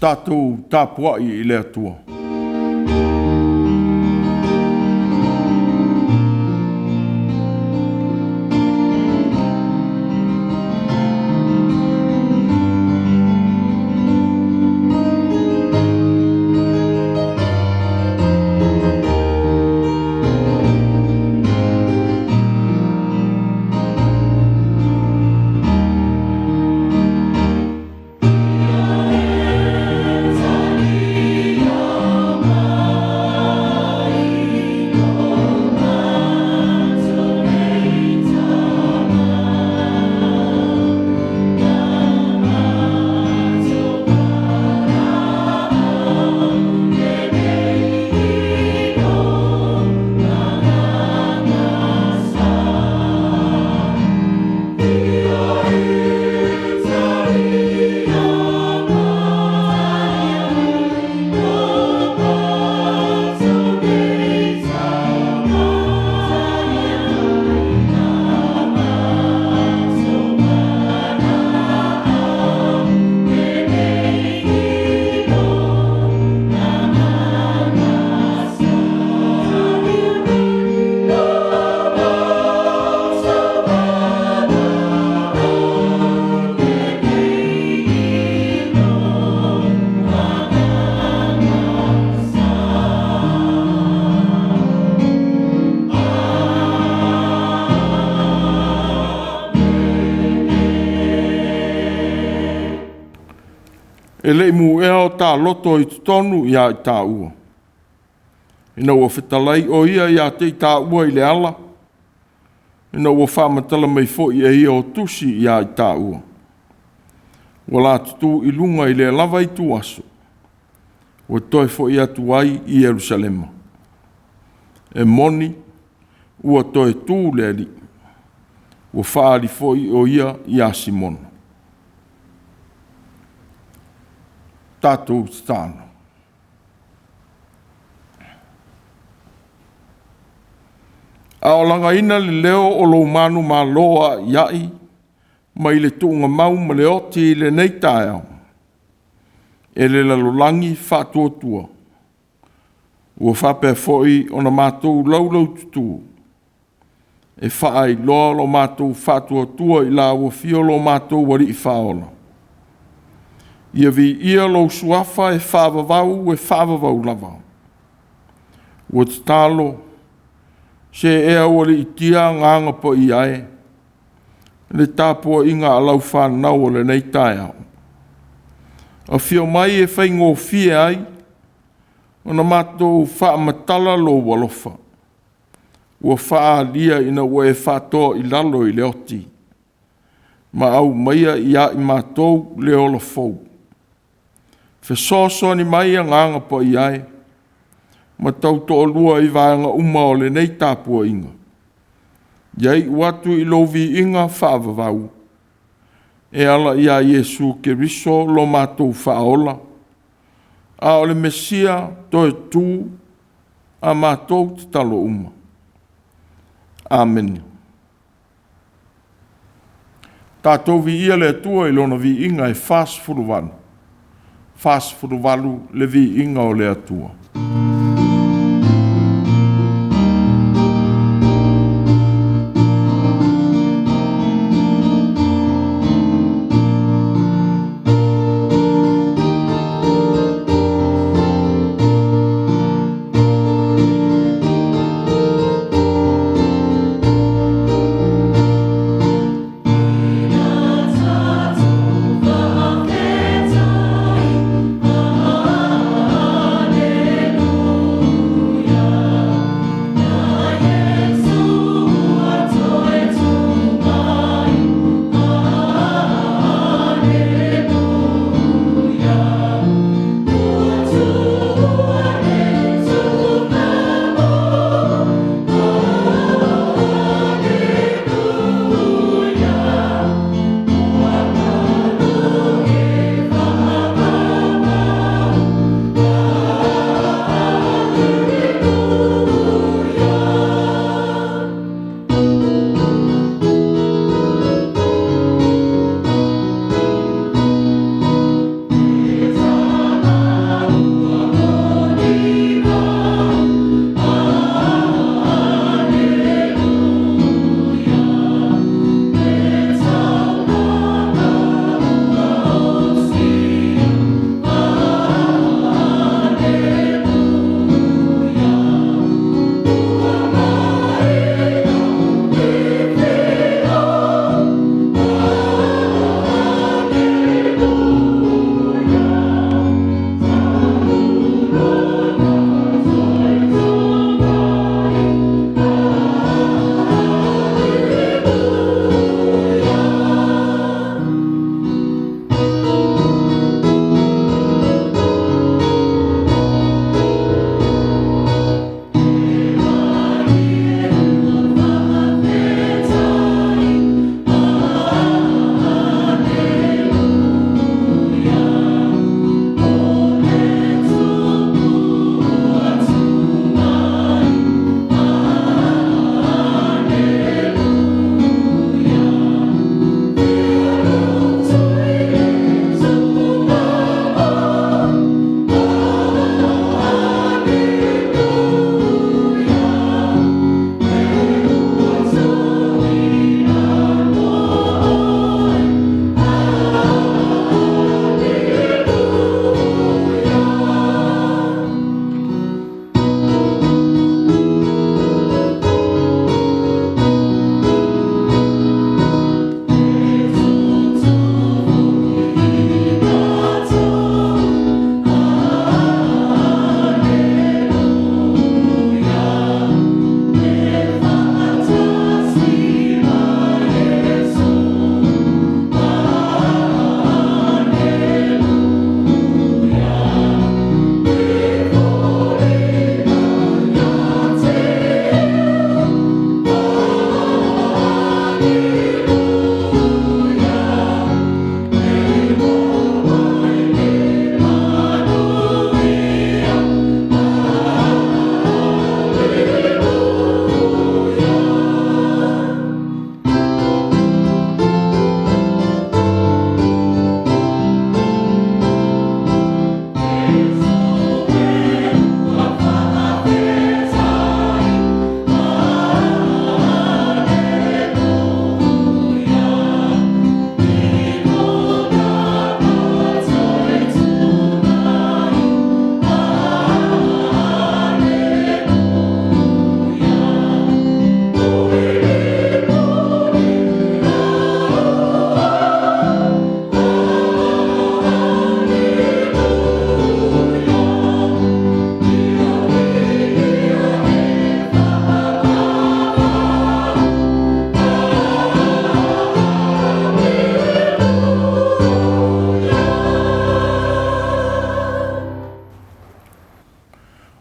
Tatou tapuai i le Atua. E le i mu'ea o ta loto i totonu ia i tāua, ina ua fetalai o Ia ia te i tāua i le ala, ina ua faamatala mai foi e Ia o tusi ia i tāua. Ua la tutu i luga i lea lava ituaso, ua toe foi atu ai i Yerusalema. E moni, ua toe tu le Alii, ua faaali foi o Ia ia Simona. Tatou tatalo. A o lagaina le leo o lou manumalo a'ia'i mai le tuugamau ma le oti i lenei taeao e le lalolagi faatuatua, ua faapea foi ona matou laulaututu e faailoa lo matou faatuatua i lau afio lo matou Alii Faaola. Ia viia lou Suafa e faavavau, e faavavau lava. Ua tatalo, see aualiitia Agaga Paia e, le tapuaiga a lau fanau o lenei taeao. Afio mai e faigofie ai ona matou faamatala lou alofa ua faaalia ina ua e faatoa i lalo i le oti ma aumaia ia i matou le ola fou. Fesoasoani mai Agaga Paia e, ma tautoalua i vaega uma o lenei tapuaiga, ia iu atu i lou viiga faavavau, e ala ia Iesu Keriso lo matou Faaola, a o le Mesia toe tu a matou tatalo uma. Amene. Tatou viia le Atua i Lona viiga e 48, 48 le viiga o le Atua. Ina tatou faafetai, Aleluia.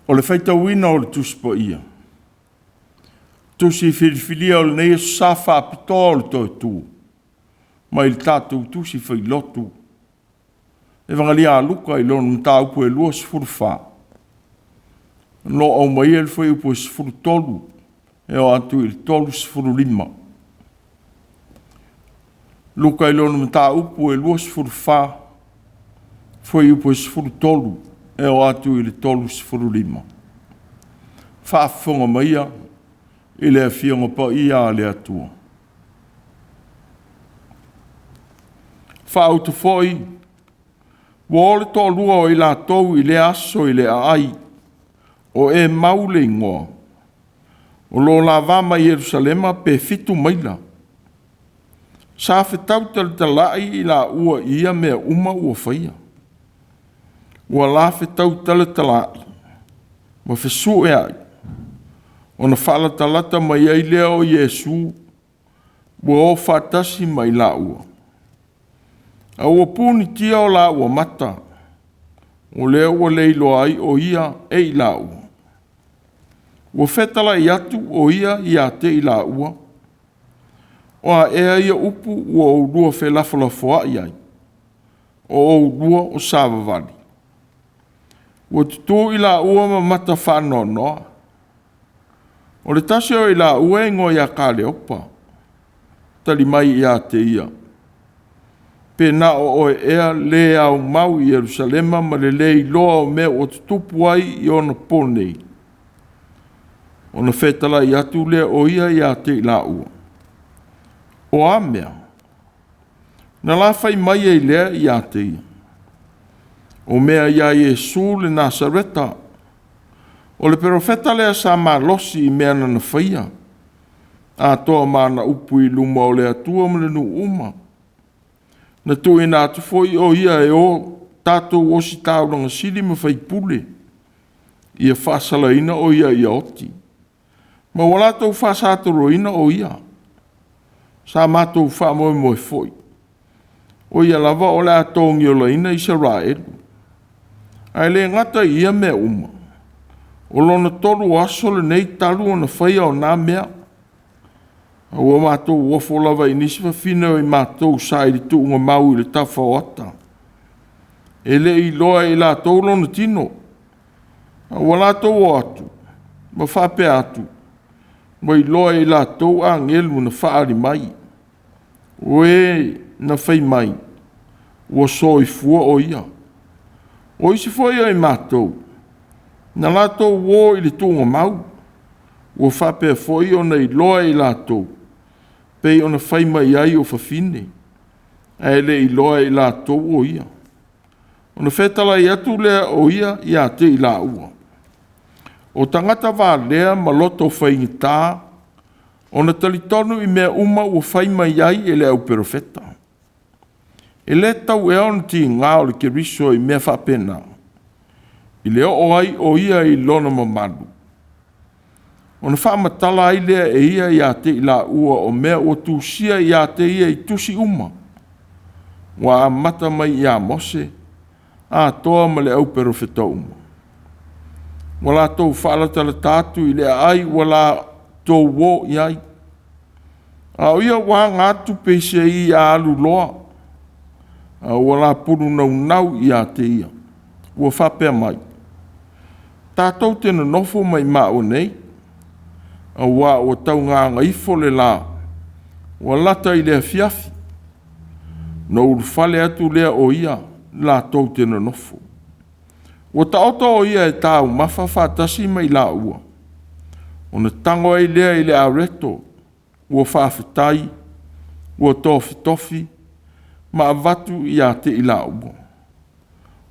O le faitauina o le Tusi Paia, tusi filifilia o lenei Aso Sa faapitoa o le toe tu, mai le tatou Tusi Failotu, Evagelia a Luka i lona mataupu e 24, o lo o aumaia le fuaiupu e 13 e oo atu i le 35. Luka i lona mataupu e 24, fuaiupu e 13 e oo atu i le 35. Faafofoga maia i le Afioga Paia a le Atua. Faauta foi, ua o le toalua o i latou i lea aso i le aai, o Emau le igoa, o lo o la va ma Ierusalema pe 7 maila. Sa fetau talatalai i laua i ia mea uma ua faia. Ua la fetau talatalai ma fesueai, ona faalatalata mai ai lea o Iesu, ua o faatasi ma i laua. A ua punitia o laua mata, o lea ua le iloa ai o ia e i laua. Ua fetalai atu o ia ia te i laua, o a ea ia upu ua oulua felafolafoai ai, o oulua o savavali? Ua tutu i laua ma mata faanoanoa. O le tasi o i laua e igoa ia Kaleopa, tali mai ia te ia, pe na o oe ea le aumau i Ierusalema ma le le iloa o mea ua tutupu ai i ona po nei? Ona fetalai atu lea o ia ia te i laua, o a mea? Na la fai mai ai lea ia te ia, o mea ia Iesu le Nasareta, o le perofeta lea sa malosi i mea na faia, atoa ma ana upu i luma o le Atua ma le nuu uma. Na tuuina atu foi o ia e o tatou ositaulaga sili ma faipule, ia faasalaina o ia ia oti, ma ua latou faasatoloina o ia. Sa matou faamoemoe foi, o ia lava o le a togiolaina Isaraelu. Ae le gata i ia mea uma, o lona 3 o aso lenei talu ona faia o na mea. A ua matou ofo lava i nisi fafine o i matou sa i le tuugamau i le tafa o ata. E le i iloa e i latou lona tino, a ua latou o atu ma faapea atu, ua iloa e i latou agelu na faaali mai, o e na fai mai ua soifua o ia. O isi foi o i matou, na latou o i le tuugamau, ua faapea foi ona iloa e i latou, pei ona fai mai ai o fafine, ae le i iloa e i latou o ia. Ona fetalai atu lea o ia ia te i laua, o tagata valea ma loto faigata ona talitonu i mea uma ua fai mai ai e le au perofeta. E le tatau ea ona tiga o le Keriso i mea faapena, i le oo ai o ia i lona mamalu? Ona faamatala ai lea e ia ia te i laua o mea ua tusia ia te ia i tusi uma, ua amata mai ia Mose, atoa ma le au perofeta uma. Ua latou faalatalata atu i le aai ua latou o i ai, a o ia ua aga atu peiseai a alu loa, a ua la pulu naunau ia te ia, ua faapea mai, tatou te nonofo mai maua nei, auā ua taugagaifo le lā, ua lata i le afiafi. Ona ulufale atu lea o ia latou te nonofo. Ua taoto o ia e taumafa faatasi ma i laua, ona tago ai lea i le areto, ua faafetai, ua tofitofi ma avatu ia te i laua.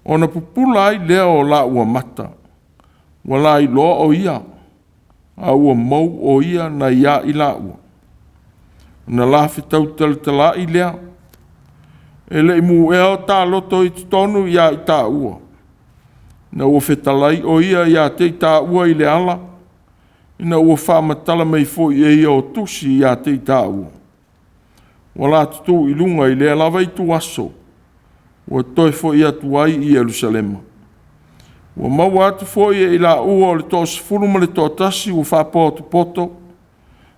Ona pupula ai lea o laua mata, ua lailoa o ia, a ua mou o ia nai a i laua. Ona la fetau talatalai lea, e le i mu ea o taloto i totonu ia i taua, ina ua fetalai o ia ia te i taua i le ala, ina ua faamatala mai foi e ia o tusi ia te i taua. Ua la tutu i luga i lea lava ituaso, ua toe foi atu ai i Ierusalema. Ua maua atu foi e i laua o le 11 ua faapotopoto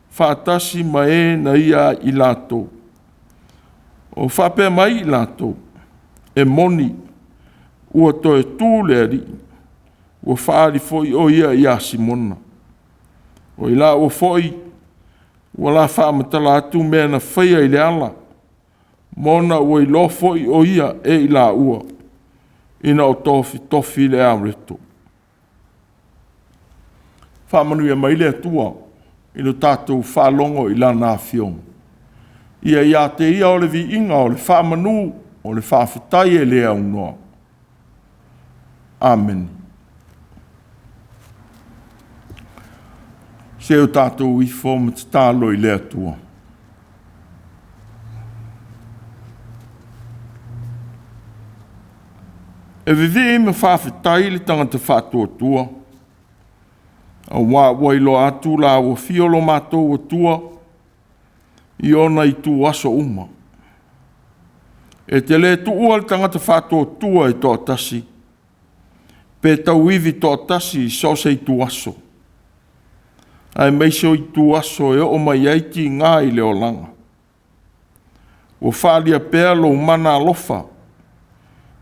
faatasi ma e na ia i latou. O faapea mai i latou, e moni, ua toe tu le Alii, ua faaali foi o ia ia Simona. O i laua foi ua la faamatala atu mea na faia i le ala, ma ona ua iloa foi o ia e i laua, ina o tofitofi le areto. Faamanuia mai le Atua i lo tatou faalogo i Lana Afioga. Ia ia te Ia o le viiga, o le faamanu, o le faafetai e le aunoa. Amene. Se o tatou ifo ma tatalo i le Atua. E vivii ma faafetai le tagata faatuatua, aua ua iloa atu la ua fio lo matou Atua i ona itu aso uma. E te le tuua le tagata faatuatua e toatasi, pe tauivi toatasi i so o se ituaso, aemaise o ituaso e oo mai ai tiga i le olaga. Ua faaalia pea lou mana alofa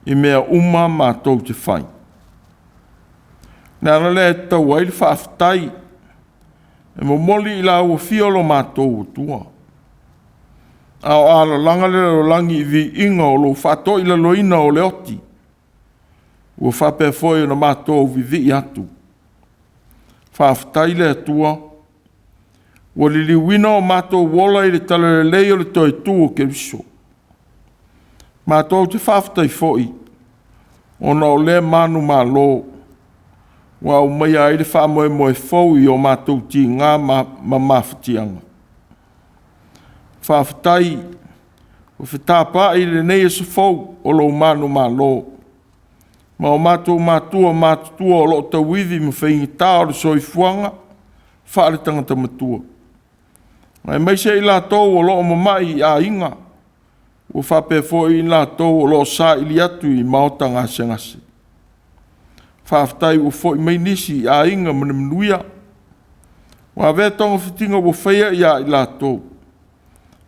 i mea uma matou te fai. O le ala lea e tatau ai le faafetai e momoli i lau afio lo matou Atua, a o alalaga le lalolagi i viiga o lou faatoilaloina o le oti, ua faapea foi ona matou vivii atu. Faafetai i le Atua ua liliuina o matou ola i le talalelei o le toe tu o Keriso. Matou te faafetai foi ona o lea manumalo ua aumaia ai le faamoemoe fou i o matou tiga ma mafatiaga. Faafetai ua fetapaai lenei aso fou o lou manumalo ma o matou matua matutua o lo o tauivi ma faigata o le soifuaga faaletagata matua, aemaise i latou o lo o mamai i aiga, ua faapea foi i latou o lo o saili atu i maota gasegase. Faafetai ua foi mai nisi i aiga ma le manuia, ua avea togafitiga ua faia ia i latou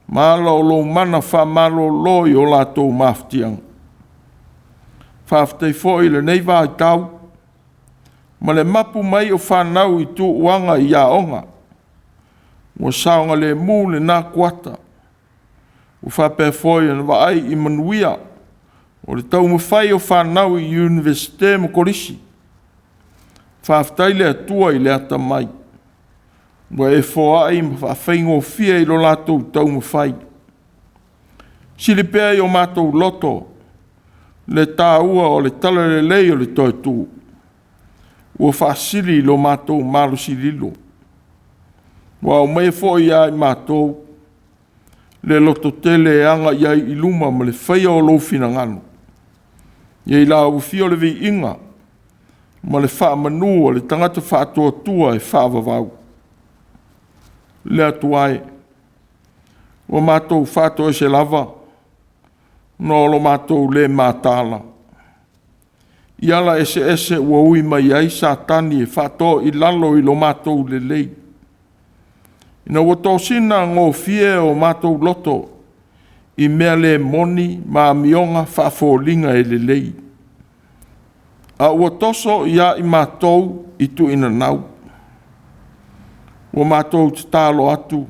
ma ala o lou mana faamalolo i o latou mafatiaga. Faafetai foi i lenei vaitau ma le mapu mai o fanau i tuuaga i aoga, ua saogalemu lena kuata, ua faapea foi ona vaai i manuia o le taumafai o fanau i Iunivesite ma Kolisi. Faafetai le Atua i le atamai ua e foai ma faafaigofie i lo latou taumafai. Sili pea i o matou loto le taua o le talalelei o le toe tu, ua faasili i lo matou malosi lilo. Ua aumaia foi ia i matou le lototele e agai ai i luma ma le faia o lou finagalo. Ia i lau afio le viiga ma le faamanu o le tagata faatuatua e faavavau. Le Atua e, ua matou faatoese lava ona o lo matou le mataala i ala eseese ua ui mai ai Satani e faatoilalo i lo matou lelei, ina ua tosina gofie o matou loto i mea le moni ma amioga faafoliga e lelei, a ua toso ia i matou i tuinanau. Ua matou tatalo atu,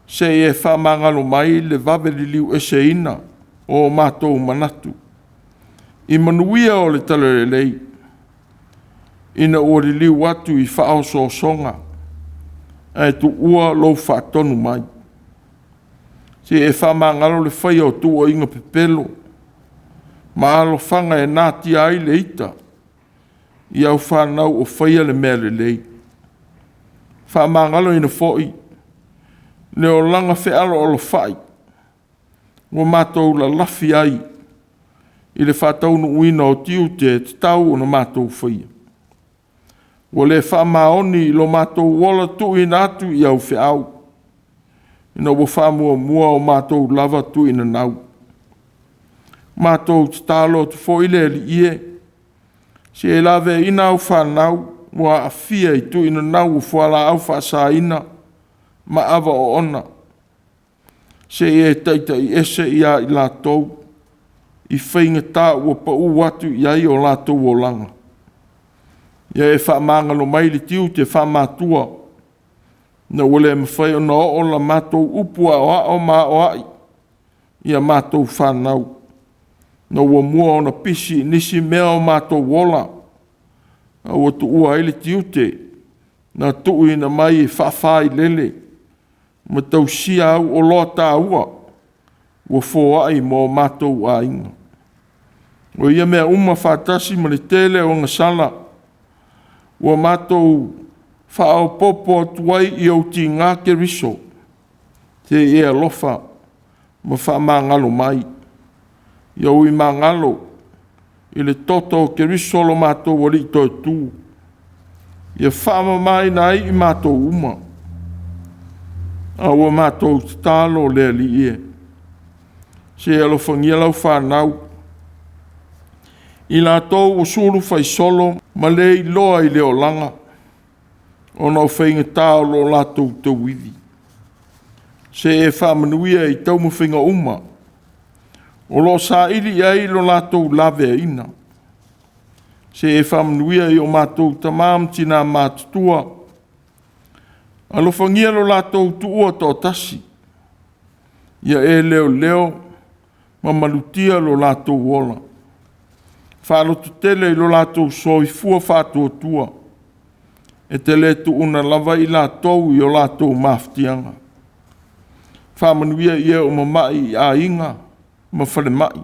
se i e faamagalo mai le vave liliu eseina o matou manatu i manuia o le talalelei, ina ua liliu atu i faaosoosoga ae tuua lou faatonu mai. Se i e faamagalo le faia o tuuaiga pepelo ma alofaga e natia ai le ita i au fanau o faia le mea lelei. Faamagaloina foi le olaga fealoalofai ua matou lalafi ai i le faataunuuina o tiute e tatau ona matou faia. Ua le faamaoni i lo matou ola tuuina atu i au feau, ina ua faamuamua o matou lava tuuinanau. Matou tatalo atu foi le Alii e, Se e laveaiina au fanau ua aafia i tuuinanau o fualaau faasaina ma ava oona. Se i e taitaiese ia i latou i faigata ua pau atu i ai o latou olaga. Ia e faamagalo mai le tiute faamatua ina ua le mafai ona oo la matou upu aoao ma aoai i a matou fanau, ina ua mua ona pisi i nisi mea o matou ola, a ua tuua ai le tiute na tuuina mai e faafailele ma tausia au oloa taua ua foai mo matou aiga. O ia mea uma faatasi ma le tele o agasala ua matou faaopoopo atu ai i ou tiga Keriso, se i e alofa ma faamagalo mai. Ia ui magalo i le toto o Keriso lo matou Alii toetu, ia faamamaina ai i matou uma. A ua matou tatalo le Alii e, se alofagia lau fanau, i latou ua sulu faisolo ma le iloa i le olaga ona o faigata o lo latou tauivi. Se e faamanuia i taumafaiga uma o lo o saili i ai lo latou laveaiina. Se e faamanuia i o matou tama ma tina matutua, alofagia lo latou tuua toatasi, ia e leoleo ma malutia lo latou ola. Faalototele i lo latou soifua faatuatua, e te le tuuna lava i latou i o latou mafatiaga. Faamanuia i e o mamai i aiga ma falemai,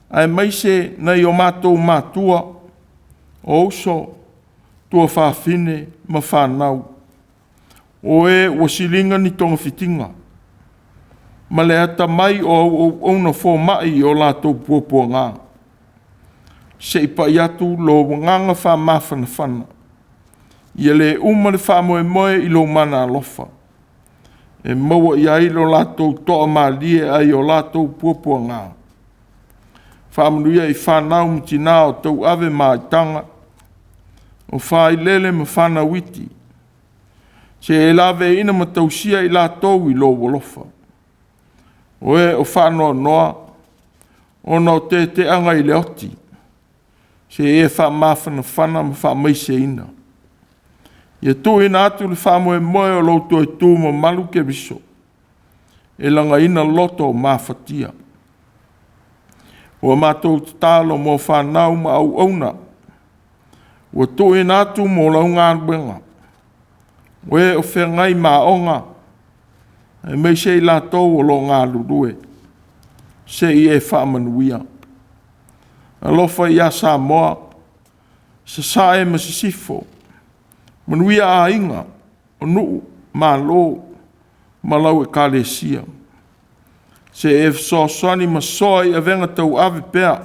aemaise nai o matou matua, o uso, tuafafine ma fanau, o e ua siliga ni togafitiga, ma le atamai o au auauna fomai i o latou puapuaga. Se i pai atu lou agaga faamafanafana, ia le uma le faamoemoe i lou mana alofa, e maua i ai lo latou toamalie ai o latou puapuaga. Faamanuia i fanau ma tina o tauave maitaga, o failele ma fanau iti, se i e laveaiina ma tausia i latou i lou alofa. O e o faanoanoa ona o teteaga i le oti, se i e faamafanafana ma faamaiseina. Ia tuuina atu le faamoemoe o lou toe tu mamalu Keriso e lagaina loto mafatia. Ua matou tatalo mo fanau ma auauna ua tuuina atu mo lau galuega, o e o feagai ma aoga, aemaise i latou o lo o galulue, se i e faamanuia. Alofa ia Samoa, Sasae ma Sisifo, manuia aiga, o nuu, malo ma lau Ekalesia. Se i e fesoasoani ma soa i avega tauave pea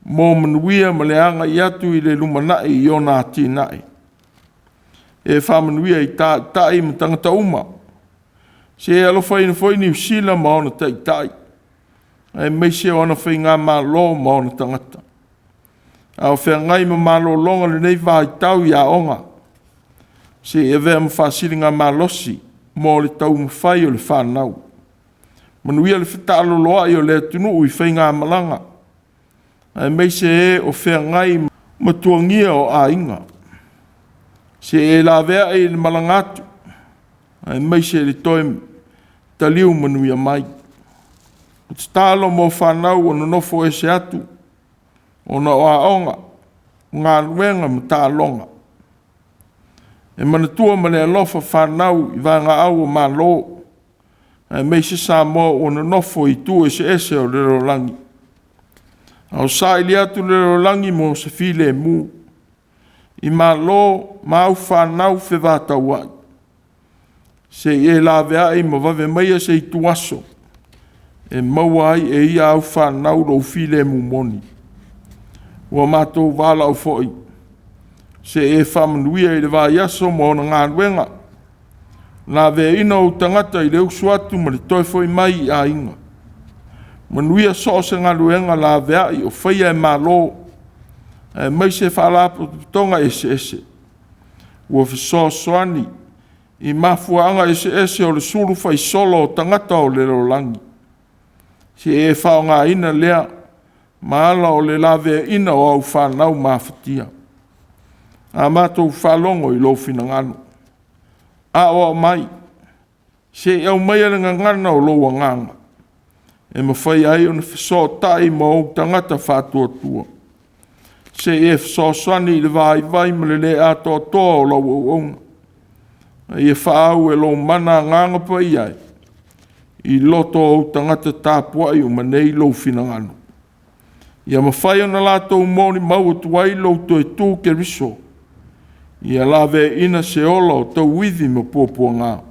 mo manuia ma le agai atu i le lumanai i ona atinae. E faamanuia i taitai ma tagata uma. Se i e alofaina foi Niu Sila ma ona taitai, aemaise o ana faigamalo ma ona tagata. A o feagai ma malologa i lenei vaitau i aoga, se i avea ma faasiligamalosi mo le taumafai o le fanau. Manuia le fetaaloloai o le atunuu i faigamalaga, aemaise e o feagai ma tuagia o aiga. Se i e laveai i le malaga atu, aemaise le toe taliu manuia mai. Tatalo mo fanau ua nonofo ese atu ona o aoga, o galuega ma taaloga. E manatua ma le alofa fanau i vaegaau a Malo, aemaise Samoa ua nonofo i itu eseese o le lalolagi, a o saili atu le lalolagi mo se filemu i malo ma au fanau fevataua'i. Se i e laveai ma vave maia se ituaso e maua ai e ia au fanau lou filemu moni. Ua matou valaau foi, se i e faamanuia i le vaiaso ma ona galuega, laveaiina ou tagata i le usu atu ma le toe foi mai i aiga. Manuia so o se galuega laveai o faia e Malo, aemaise faalapotopotoga eseese ua fesoasoani i mafuaaga eseese o le sulu faisolo o tagata o le lalolagi. Se i e faaaogaina lea ma ala o le laveaiina o au fanau mafatia. A matou faalogo i lou finagalo, aoao mai, se i aumaia le gagana o lou agaga e mafai ai ona fesootai ma ou tagata faatuatua. Se i e fesoasoani i le vaivai ma le le atoatoa o lau auauna, a ia faaau e lou mana Agaga Paia e i loto o ou tagata tapuai uma nei lou finagalo, ia mafai ona latou molimau atu ai lou toe tu Keriso, ia laveaiina se ola o tauivi ma puapuaga.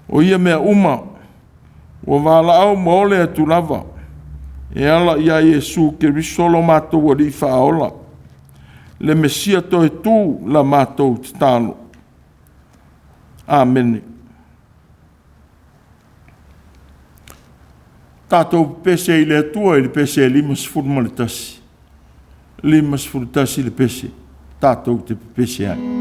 O ia mea uma ua valaau ma ole atu lava e ala ia Iesu Keriso lo matou Alii Faaola, le Mesia toe tu la matou tatalo. Amene. Tatou pepese i le Atua i le pese e 51, 51 le pese, tatou te pepese ai.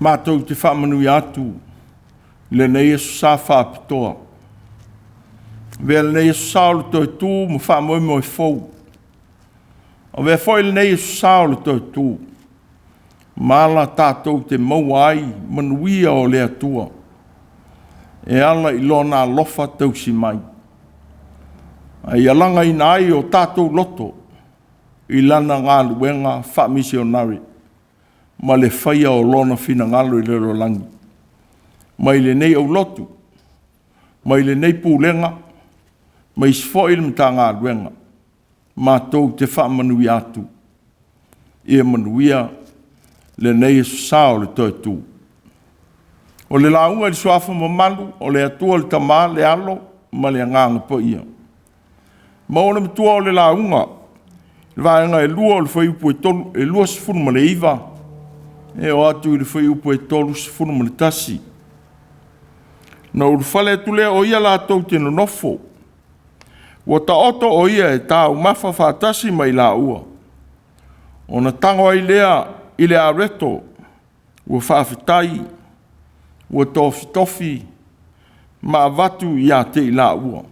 Matou te faamanuia atu i lenei aso sa faapitoa. Avea lenei aso sa o le toe tu ma faamoemoe fou. Avea foi lenei aso sa o le toe tu ma ala tatou te maua ai manuia o le Atua e ala i Lona alofa tausi mai, a ia lagaina ai o tatou loto i Lana galuega faamisionare ma le faia o Lona finagalo i le lalolagi, mai lenei aulotu, mai lenei pulega, ma isi foi le Matagaluega. matou te faamanuia atu. Ia manuia lenei aso sa o le toe tu. O le lauga i le suafa mamalu o le Atua le Tama, le Alo ma le Agaga Paia. Maua le matua o le lauga, le vaega e 2 o le fuaiupu e 29 e oo atu i le fuaiupu e 31. Na ou ulufale atu lea o ia latou te nonofo, ua taoto o ia e taumafa faatasi ma i laua, ona tago ai lea i le areto, ua faafetai, ua tofitofi ma avatu ia te i laua.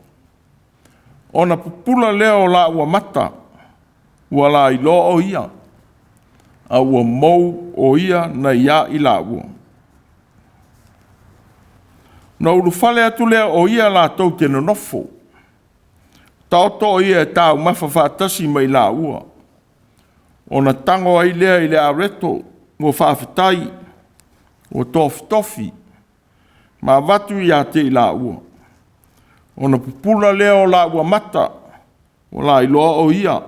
Ona pupula lea o laua mata, ua lailoa o ia, a ua mou o ia nai a i laua. Na ou ulufale atu lea o ia latou te nonofo, taoto o ia e taumafa faatasi ma i laua, ona tago ai lea i le areto, ua faafetai, ua tofitofi, ma avatu ia te i laua. Ona pupula lea o laua mata, ua lailoa o ia,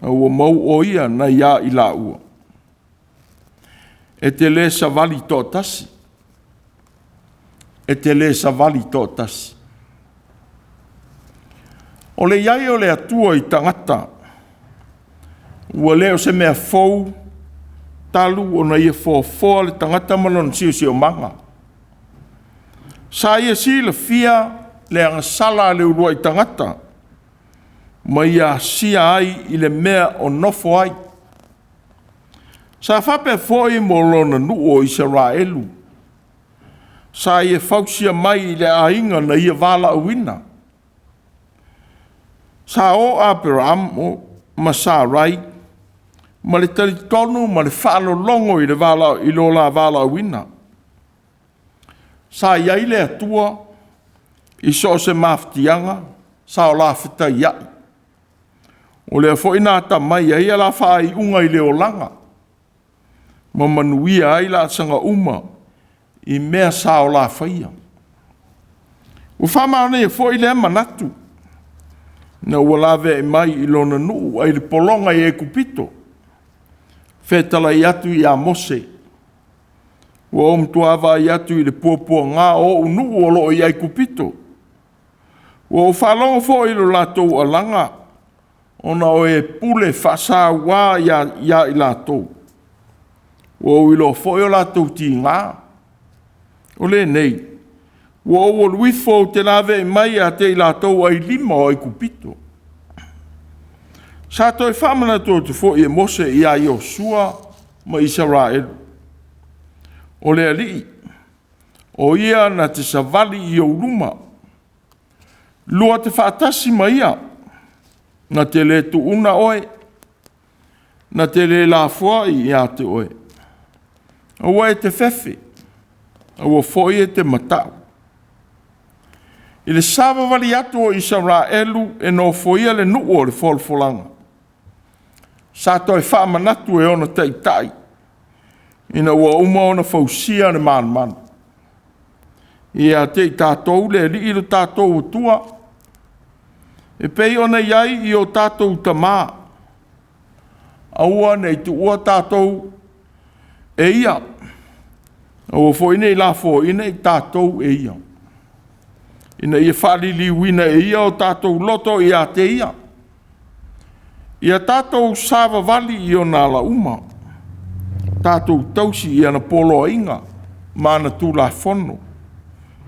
a ua mou o ia nai a i laua. E te le savali toatasi. E te le savali toatasi. O le i ai o le Atua i tagata, ua le o se mea fou talu ona ia foafoa le tagata ma lona siosiomaga. Sa ia silafia le agasala a le uluai tagata, ma ia asia ai i le mea o nofo ai. Sa faapea foi mo lona nuu o Isaraelu, sa ia fausia mai i le aiga na ia valaauina. Sa o Aperamo ma Sarai ma le talitonu ma le faalologo i lo la valaauina. Sa i ai le Atua i so o se mafatiaga sa o la fetaiai. O lea foi na atamai ai a la faaiuga i le olaga, ma manuia ai laasaga uma i mea sa o la faia. Ua faamaonia foi lea manatu, ina ua laveai mai i lona nuu ai le pologa i Aikupito, fetalai atu ia Mose, ua ou matua vaai atu i le puapuaga o ou nuu o lo o i Aikupito, ua ou faalogo foi i lo latou alaga ona o e pule faasauā ia i latou. Ua ou iloa foi o latou tiga. O lenei, ua ou alu ifo ou te laveai mai ia te i latou ai lima o Aikupito. Sa toe faamanatu atu foi e Mose ia Iosua ma Isaraelu, o le Alii, o Ia na te savali i ou luma, lua te faatasi ma Ia, na te le tuuna oe, na te le lafoai ia te oe. Aua e te fefe, aua foi e te mata'u. I le savavali atu o Isaraelu e nofoia le nuu o le folafolaga, sa toe faamanatu e ona taitai ina ua uma ona fausia le malumalu. Ia te i tatou le Alii lo tatou Atua, e pei ona i ai i o tatou tama, aua ne i tuua tatou e ia, aua foi ne i lafoaina i tatou e ia, ina ia faaliliuina e ia o tatou loto ia te ia, ia tatou savavali i ona ala uma, tatou tausi i ana poloaiga ma ana tulafono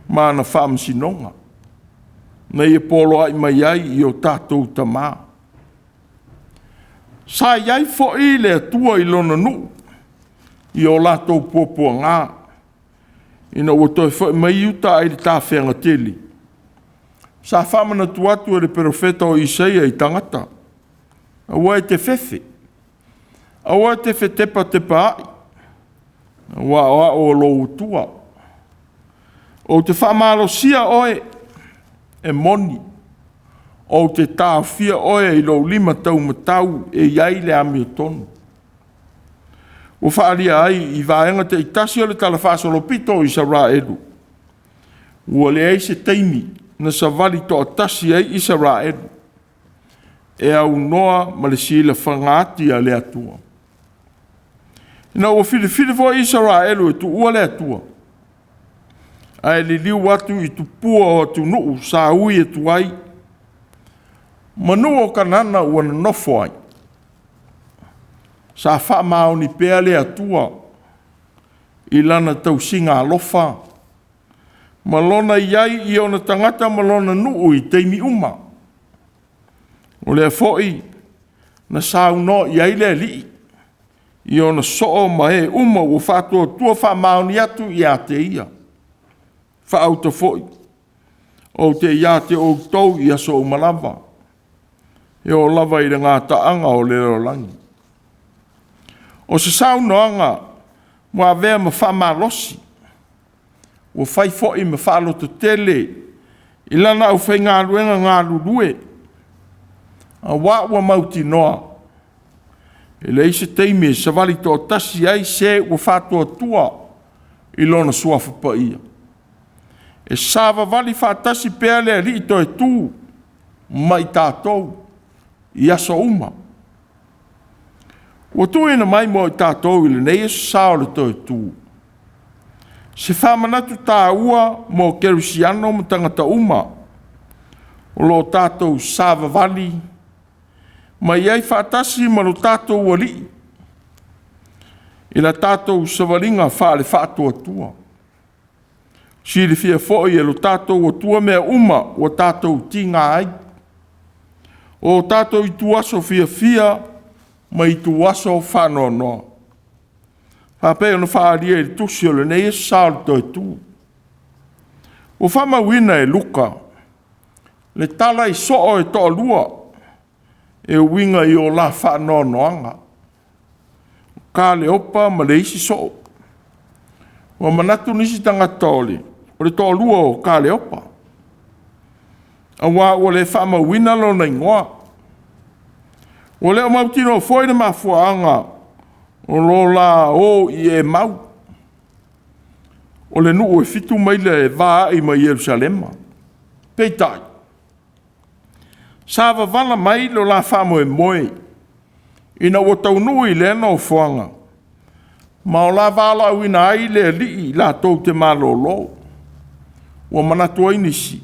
ma ana faamasinoga, na ia poloai mai ai i o tatou tama. Sa i ai foi le Atua i lona nuu i o latou puapuaga, ina ua toe foi mai Iuta ai le tafeaga tele, sa faamanatu atu e le perofeta o Isaia i tagata, aua e te fefe, aua e te fetepatepaai, aua o au o lou Atua. Ou te faamalosia oe, e moni, ou te taofia oe i lou lima taumatau e i ai le amiotonu. Ua faaalia ai i vaega taitasi o le talafaasolopito o Isaraelu, ua leai se taimi na savali toatasi ai Isaraelu. e aunoa ma le silafaga ati a le Atua. Ina ua filifili foi Isaraelu e tuua le Atua, ae liliu atu i tupua o atunuu sa ui atu ai, ma nuu o Kanana ua nonofo ai, sa faamaoni pea le Atua i lana tausiga alofa ma lona i ai i ona tagata ma lona nuu i taimi uma. O lea foi na saunoa i ai le Alii i ona soo ma e uma ua faatuatua faamaoni atu ia te ia. Faauta foi, ou te ia te outou i aso uma lava, e oo lava i le gataaga o le lalolagi. O se saunoaga ua avea ma faamalosi, ua fai foi ma faalototele i lana aufaigaluega galulue, aua ua mautinoa, e leai se taimi e savali toatasi ai se ua faatuatua i Lona Suafa Paia. E savavali faatasi pea le Alii toe tu ma i tatou i aso uma. Ua tuuina mai mo i tatou i lenei Aso Sa o le toe tu, se faamanatu taua mo kerisiano ma tagata uma o lo o tatou savavali ma i ai faatasi ma lo tatou Alii i la tatou savaliga faale-faatuatua. Silafia foi e lo tatou Atua mea uma ua tatou tiga ai, o tatou ituaso fiafia ma ituaso faanoanoa, faapei ona faaalia i le tusi o lenei Aso Sa o le toe tu. Ua faamauina e Luka le tala i soo e toalua e uiga i o la faanoanoaga, o Kaleopa ma le isi soo. Ua manatu nisi tagata o le toalua o Kaleopa, aua ua le faamauina lona igoa. Ua le o mautinoa foi le mafuaaga o lo la o i Emau, o le nuu e 7 maila le va a'i ma Ierusalema. Peitai, sa wavala mai lo la faamoemoe ina ua taunuu i lea nofoaga, ma o la valaauina ai le Alii latou te malolo. Ua manatu ai nisi,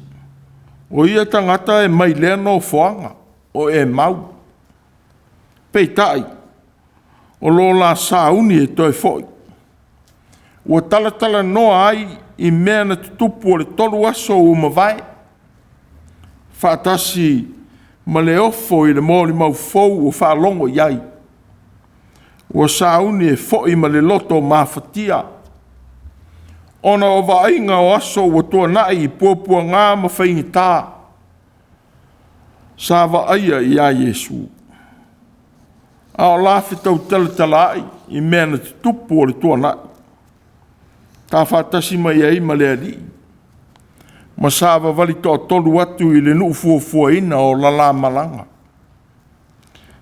o ia tagata e mai lea nofoaga o Emau. Peitai, o lo la sauni e toe foi, ua talatalanoa ai i mea na tutupu o le 3 aso ua mavae, faatasi ma le ofo i le molimau fou ua faalogo i ai. Ua sauni e foi ma le loto mafatia, ona o vaaiga o aso ua tuanai i puapuaga ma faigata sa vaaia ia Iesu, a o la fetau talatalaai i mea na tutupu o le tuanai, ta faatasi mai ai ma le Alii, ma savavali toatolu atu i le nuu fuafuaina o la la malaga.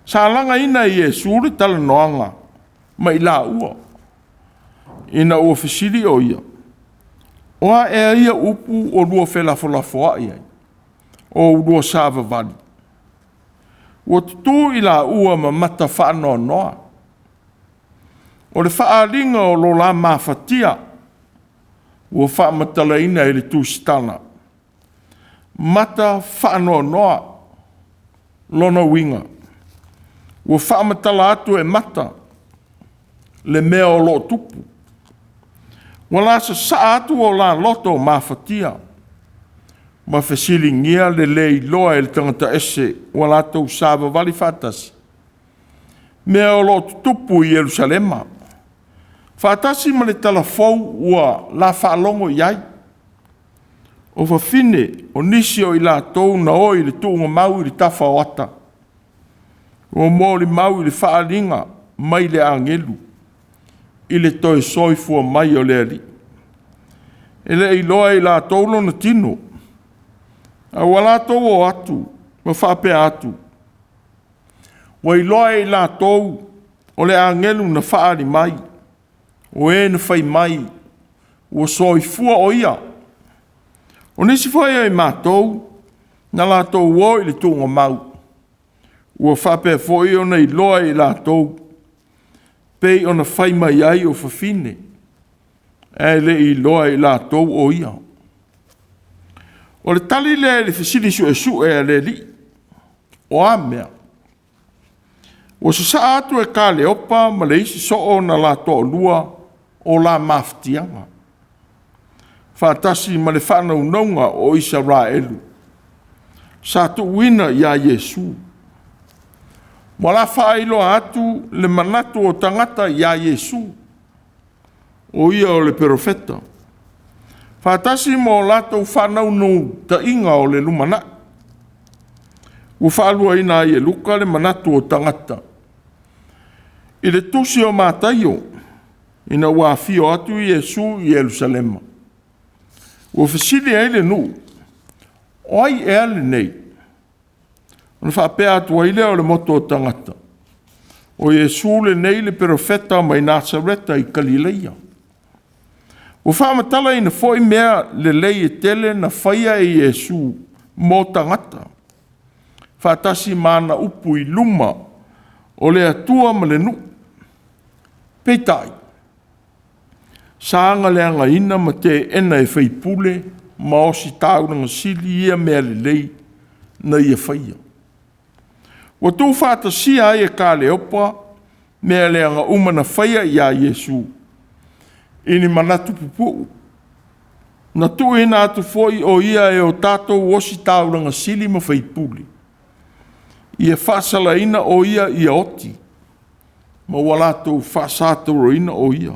Sa lagaina e Iesu le talanoaga ma i laua, ina ua fesili o ia, o a ea ia upu o lua felafolafoai ai, o ulua savavali? Ua tutu i laua ma mata faanoanoa. O le faaaliga o lo la mafatia ua faamatalaina i le tusitala, mata faanoanoa, lona uiga, ua faamatala atu e mata le mea o lo o tupu. Ua la sasaa atu o la loto mafatia, ma fesiligia le le iloa e le tagata ese ua latou savavali faatasi, mea o lo o tutupu i Ierusalema, faatasi ma le talafou ua la faalogo i ai. O fafine o nisi o i latou na o i le tuugamau i le tafa o ata, ua molimau i le faaaliga mai le agelu i le toe soifua mai o le Alii. E le i iloa e i latou lona tino, a ua latou o atu ma faapea atu, ua iloa e i latou o le agelu na faaali mai, o e na fai mai ua soifua o ia. O nisi foi o i matou na latou o i le tuugamau, Ua faapea foi ona iloa e i latou pei ona fai mai ai o fafine, ae le i iloa e i latou o ia. O le tali lea i le fesili suesue a le Alii, o a mea? Ua sasaa atu e Kaleopa ma le isi soo na la toalua o la mafatiaga, faatasi ma le faanaunauga o Isaraelu sa tuuina ia Iesu. Ua la faailoa atu le manatu o tagata ia Iesu, o ia o le Perofeta, faatasi ma o latou faanaunautaiga o le lumanai. Ua faaluaina ai e Luka le manatu o tagata i le tusi o Mataio, ina ua afio atu Iesu i Yerusalema, ua fesili ai le nuu, “O ai ea lenei?” Ona faapea atu ai lea o le motu o tagata, “O Iesu lenei le Perofeta mai Nasareta i Kalileia.” Ua faamatalaina foi mea lelei e tele na faia e Iesu mo tagata, faatasi ma ana upu i luma o le Atua ma le nuu. Peitai, sa agaleagaina ma teena e faipule ma ositaulaga sili ia mea lelei na ia faia. Ua tuufaatasia ai e Kaleopa mea leaga uma na faia ia Iesu i ni manatu pupuu. Na tuuina atu foi o ia e o tatou ositaulaga sili ma faipule, ia faasalaina o ia ia oti, ma ua latou faasatauaina o ia.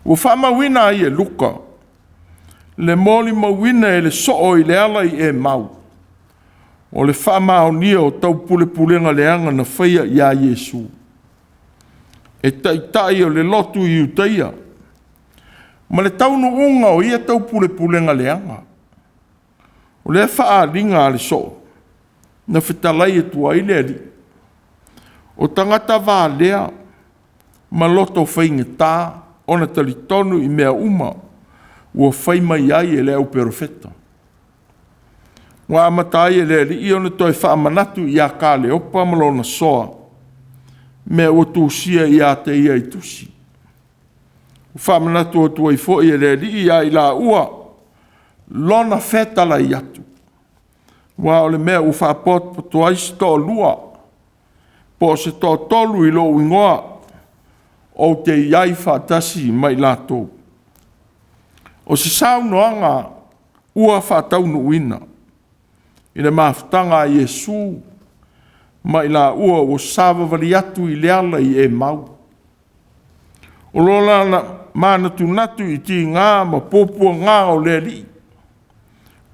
Ua faamauina ai e Luka le molimauina e le soo i le ala i Emau, o le faamaonia o taupulepulega leaga na faia ia Iesu, e taitai o le lotu i Iutaia, ma le taunuuga o ia taupulepulega leaga. O lea faaaliga a le soo, na fetalai atu ai le Alii, o tagata valea ma loto faigata ona talitonu i mea uma ua fai mai ai e le au Perofeta. Ua amata ai e le Alii ona toe faamanatu ia Kaleopa ma lona soa mea ua tusia ia te ia i tusi. Ua faamanatu atu ai foi e le Alii ia i laua lona fetalai atu, aua o le mea ua faapotopoto ai se toalua po o se toatolu i lou igoa, ou te i ai faatasi ma i latou. O se saunoaga ua faataunuuina i le mafutaga a Iesu ma i laua ua savavali atu i le ala i Emau. O lo la manatunatu i tiga ma puapuaga o le Alii,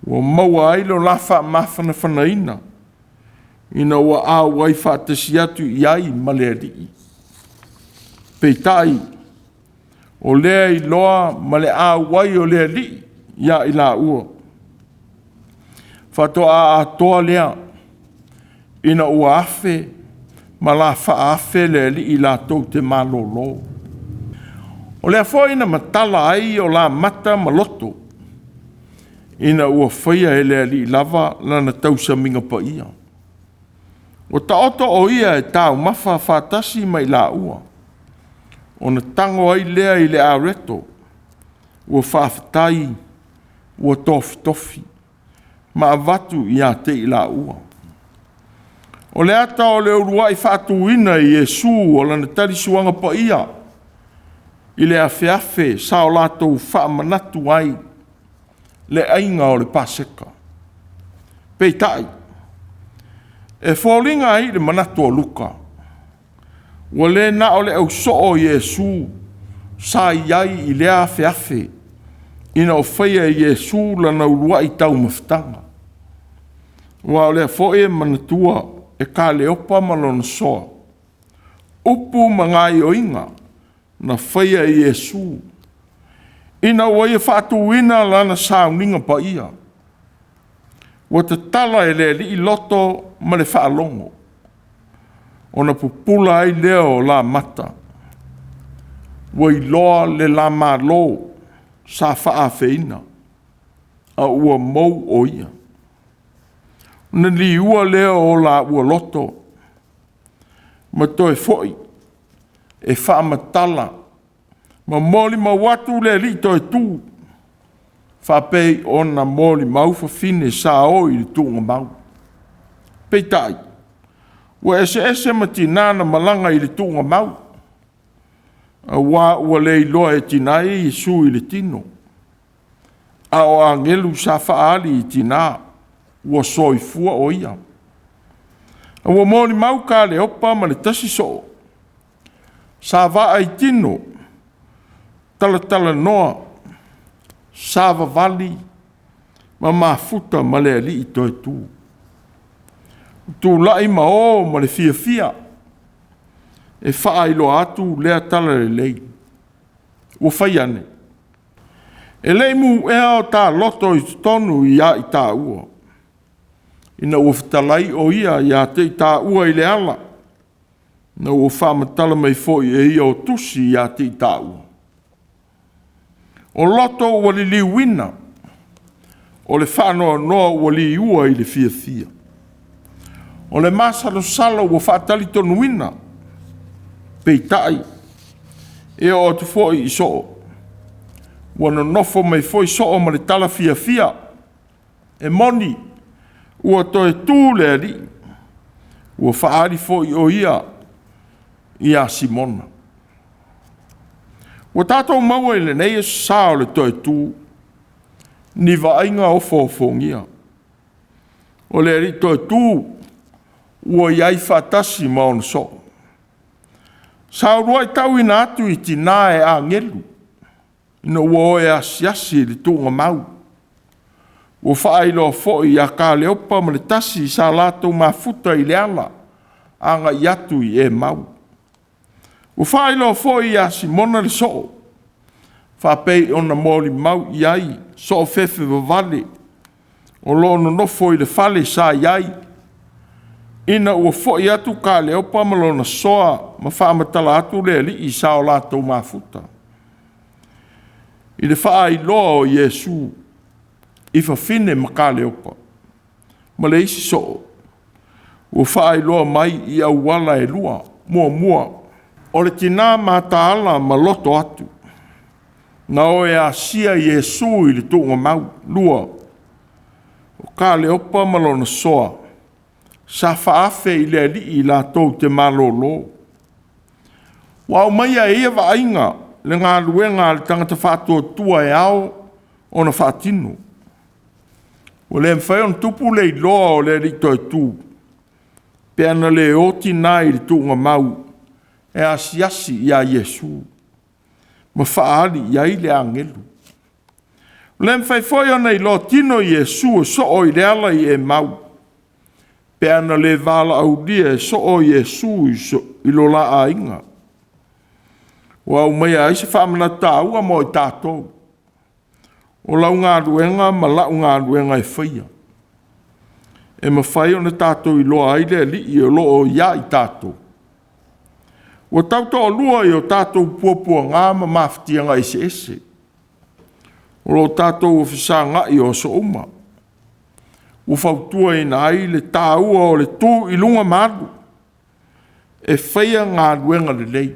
ua maua ai lo la faamafanafanaina ina ua auai faatasi atu i ai ma le Alii. Peitai, o lea iloa ma le auai o le Alii ia i laua, faatoa atoa lea ina ua afe ma la faaafe le Alii latou te malolo. O lea foi na matala ai o la mata ma loto, ina ua faia e le Alii lava lana tausamiga paia. Ua taoto o ia e taumafa faatasi ma i laua, ona tago ai lea i le areto, ua faafetai, ua tofitofi, ma avatu ia te i laua. O le ata o le uluai faatuina e Iesu o lana talisuaga paia i le afeafe sa o latou faamanatu ai le aiga o le Paseka. Peitai, e foliga ai le manatu o Luka, ua le na o le ausoo o Iesu sa i ai i lea afeafe ina ua faia e Iesu lana uluai taumafataga, aua o lea foi e manatua e Kaleopa ma lona soa upu ma gaoioiga na faia e Iesu ina ua ia faatuina lana sauniga paia. Ua tatala e le Alii loto ma le faalogo, ona pupula ai lea o la mata, ua iloa le la Malo sa faafeina, a ua mou o Ia. Ona liua lea o laua loto ma toe foi e faamatala ma molimau atu le Alii toe tu, faapei ona molimau fafine sa o i le tuugamau. Peitai, ua eseese ma tina na malaga i le tuugamau, auā ua le iloa e tina ia Iesu i le tino, a o agelu sa faaali i tina ua soifua o ia. A ua molimau Kaleopa ma le tasi soo, sa vaai tino, talatalanoa, savavali ma mafuta ma le Alii toe tu. Tulai ma o ma le fiafia e faailoa atu lea talalelei. Ua fai ane, e le i mu'ea o ta loto i totonu ia i tāua, ina ua fetalai o ia ia te i tāua i le ala, ina ua faamatala mai foi e ia o tusi ia te i tāua. O loto ua liliuina, o le faanoanoa ua liua i le fiafia. O le masalosalo ua faatalitonuina, peitai, e oo atu foi i soo, ua nonofo mai foi soo ma le tala fiafia, e moni, ua toe tu le Alii, ua faaali foi o ia ia Simona. Ua tatou maua i lenei Aso Sa o le toe tu ni vaaiga ofoofogia. O le Alii toe tu ua i ai faatasi ma ona soo. Sa uluai tauina atu i tina e agelu ina ua o e asiasi i le tuugamau. Ua faailoa foi ia Kaleopa ma le tasi sa latou mafuta i le ala agai atu i Emau. Ua faailoa foi ia Simona le soo, faapei ona molimau i ai soofefevavale o lo o nonofo i le fale sa i ai, ina ua foi atu Kaleopa ma lona soa ma faamatala atu le Alii sa o latou mafuta, i le faailoa o Iesu i fafine ma Kaleopa ma le isi soo, ua faailoa mai i auala e lua. Muamua, o le tina mataala ma loto atu, na o e asia Iesu i le tuugamau. Lua, o Kaleopa ma lona soa sa faaafe i le Alii latou te malolo. Ua aumaia e ia vaaiga le galuega a le tagata faatuatua e ao ona faatino. Ua le mafai ona tupu le iloa o le Alii toe tu pe ana le o tina i le tuugamau e asiasi ia Iesu ma faaali i ai le agelu. Ua le mafai foi ona iloa tino Iesu e soo i le ala i Emau pe ana le valaaulia e soo Iesu i lo la aiga. Ua aumaia ai se faamanatu taua mo i tatou, o lau galuega ma la'u galuega e faia, e mafai ona tatou iloa ai le Alii o lo o ia i tatou. Ua tautoalua i o tatou puapuaga ma mafatiaga eseese, o lo o tatou fesagai o aso uma, ua fautuaina ai le taua o le tu i luga ma alu e faia galuega lelei.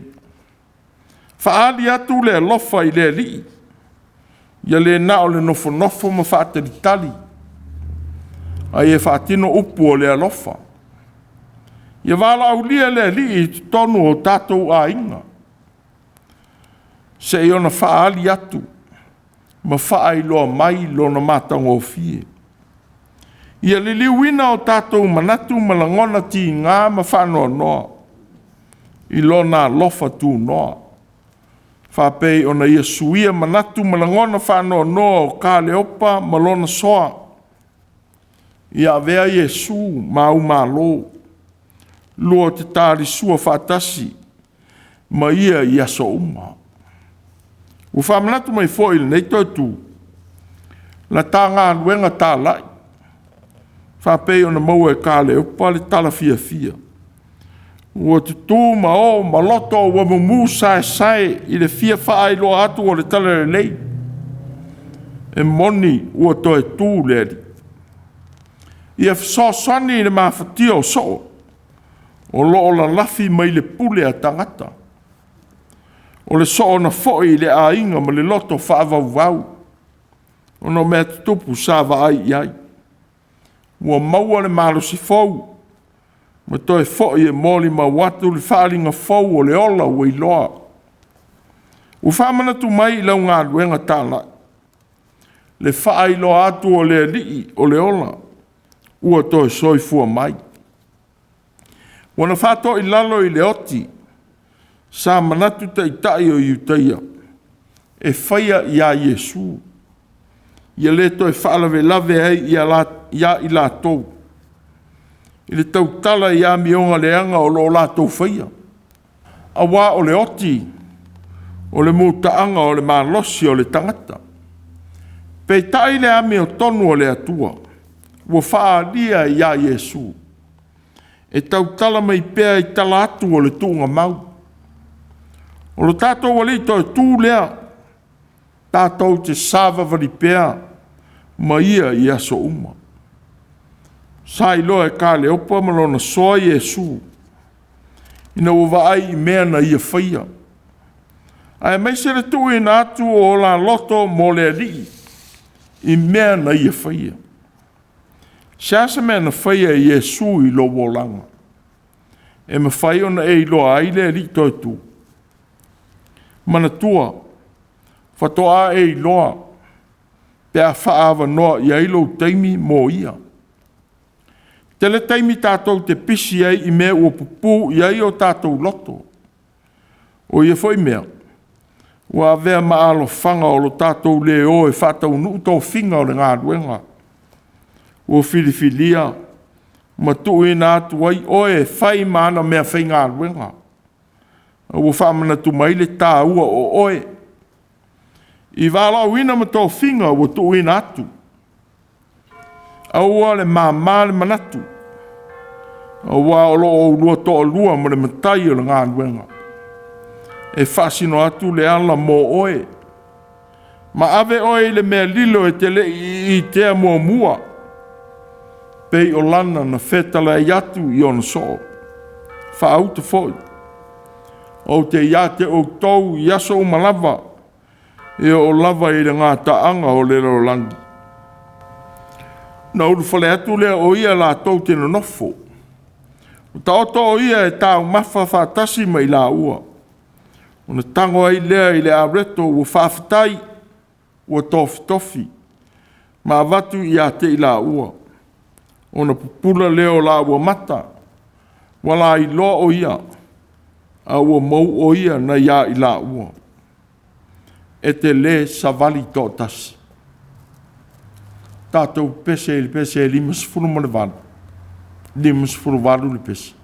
Faaali atu le alofa i le Alii, ia le na o le nofonofo ma faatalitali, a ia faatino upu o le alofa. Ia valaaulia le Alii i totonu o tatou aiga, seia ona faaali atu ma faailoa mai lona matagofie. Ia liliuina o tatou manatu ma lagona tiga ma faanoanoa i lona alofa tunoa, faapei ona ia suia manatu ma lagona faanoanoa o Kaleopa ma lona soa. Ia avea Iesu ma aumalo, lua te talisua faatasi ma ia i aso uma. Ua faamanatu mai foi i lenei toe tu la ta galuega talai, faapei ona maua e Kaleopa le tala fiafia. Ua tutu ma o ma loto ua mumu saesae i le fia faailoa atu o le talalelei. E moni ua toe tu le Alii. Ia fesoasoani i le mafatia o soo o lo o lalafi mai le pule a tagata. O le soona foi i le aiga ma le loto faavauvau, ona o mea tutupu sa vaai i ai. Ua maua le malosi fou ma toe foi e molimau atu le faaaliga fou o le ola ua iloa. Ua faamanatu mai i lau galuega talai le faailoa atu o le Alii o le ola ua toe soifua mai. Ua na faatoilalo i le oti, sa manatu taitai o Iutaia e faia ia Iesu, ia le toe faalavelave ai ia i latou i le tautala i amioga leaga o lo o latou faia, aua o le oti o le mutaaga o le malosi o le tagata. Peitai le amiotonu a le Atua ua faaalia ia Iesu, e tautala mai pea i tala atu o le tuugamau. O lo tatou Alii toetu lea, tatou te savavali pea ma Ia i aso uma. Sa iloa e Kaleopa ma lona soa Iesu ina ua vaai i mea na Ia faia, aemaise le tuuina atu o la loto mo le Alii i mea na Ia faia. Se mea na faia e Iesu i lou olaga e mafai ona e iloa ai le Alii toetu? Manatua, faatoa e iloa pe a faaavanoa i ai lou taimi mo Ia. Tele taimi tatou te pisi ai i mea ua pupuu i ai o tatou loto. O ia foi mea ua avea ma alofaga o lo tatou le o e faataunuu tofiga o le galuega ua filifilia ma tuuina atu ai oe e fai ma ana meafaigaluega. A ua faamanatu mai le taua o oe i valaauina ma tofiga ua tuuina atu. Aua le mama le manatu, aua o lo o oulua toalua ma le Matai o le galuega, e faasino atu le ala mo oe, ma ave oe i le mea lilo e te le i itea muamua, pei o lana na fetalai atu i ona soo. Faauta foi, ou te ia te outou i aso uma lava, e oo lava i le gataaga o le lalolagi. Na ulufale atu lea o ia latou te nonofo, ua taoto o ia e taumafa faatasi ma i laua, ona tago ai lea i le areto ua faafetai, ua tofitofi, ma avatu ia te i laua. Ona pupula lea o laua mata, ua lailoa o ia, a ua mou o ia nai a i laua. E te le savali toatasi. Tatou pese i le pese e 58, 58 le pese.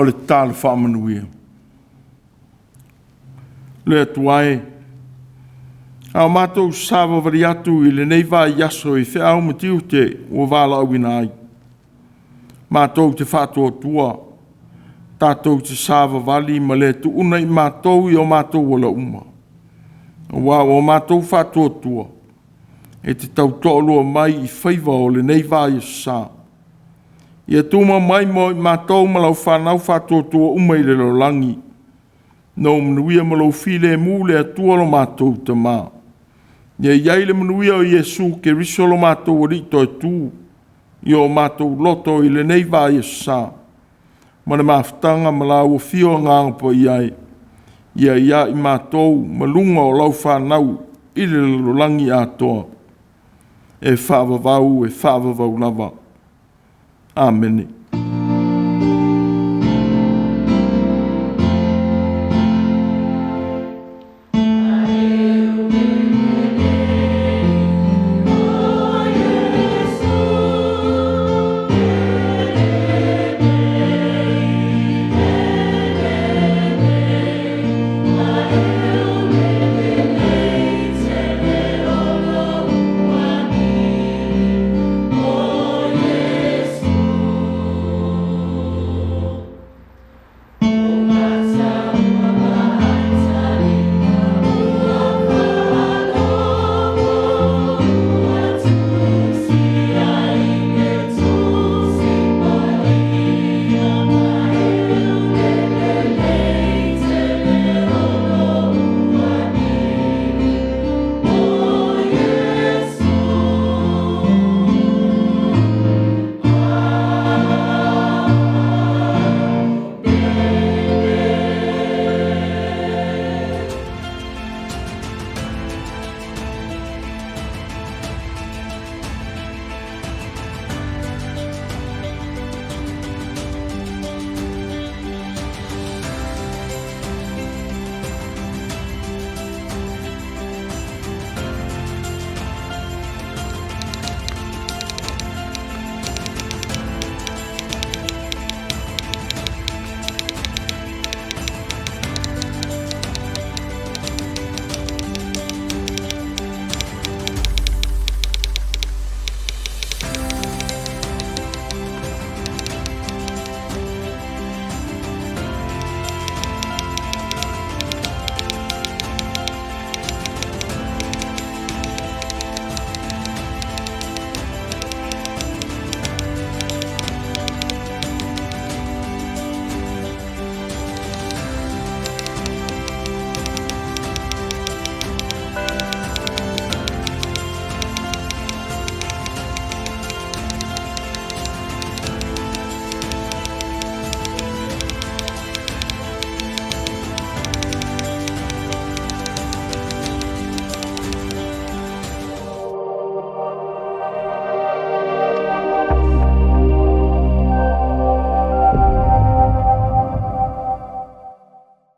O le tatalo faamanuia. Le Atua e, a o matou savavali atu i lenei vaiaso i feau ma tiute ua valaauina ai, matou te faatuatua tatou te savavali ma le tuuna i matou i o matou ala uma, aua ua matou faatuatua e te tautoalua mai i faiva o lenei vaiaso sa. Ia tumau mai mo i matou ma lau fanau faatuatua uma i le lalolagi, nou manuia ma lou filemu le Atua lo matou Tama. Ia i ai le manuia o Iesu Keriso lo matou Alii toetu i o matou loto i lenei vaiaso sa, ma le mafutaga ma lau afio Agaga Paia e, ia i ai matou ma luga o lau fanau i le lalolagi atoa, e faavavau, e faavavau lava. Amene.